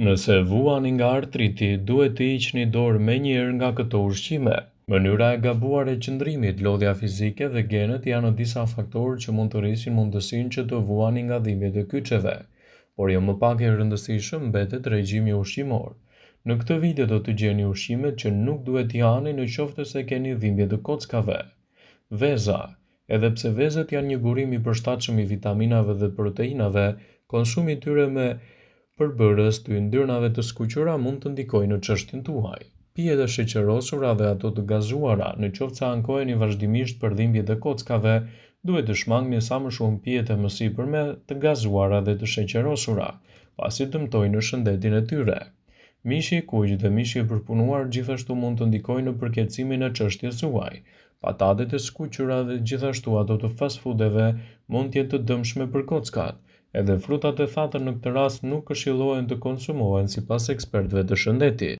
Nëse vuani nga artriti, duhet të hiqni dorë menjëherë nga këto ushqime. Mënyra e gabuar e qëndrimit, lodhja fizike dhe genet janë disa faktorë që mund të rrisin mundësinë që të vuani nga dhimbjet e kyçeve. Por jo më pak i rëndësishëm mbetet regjimi ushqimor. Në këtë video do të gjeni ushqimet që nuk duhet t'i hani në qoftë se keni dhimbje të kockave. Veza. Edhe pse vezët janë një burim i përshtatshëm i vitaminave dhe proteinave, konsumi i tyre me përbërës të yndyrnave të skuqura mund të ndikojë në çështjen tuaj. Pijet e sheqerosura dhe ato të gazuara, në qoftë se ankoheni vazhdimisht për dhimbjet e kockave, duhet të shmangni sa më shumë pijet e mësipërme të gazuara dhe të sheqerosura, pasi dëmtojnë shëndetin e tyre. Mishi i kuq dhe mishi i përpunuar gjithashtu mund të ndikojnë në përkeqësimin e çështjes suaj. Patatet e skuqura dhe gjithashtu ato të fast food-eve mund të jenë të dëmshme për kockat. Edhe frutat e thata në këtë rast nuk këshillohen të konsumohen sipas ekspertëve të shëndetit.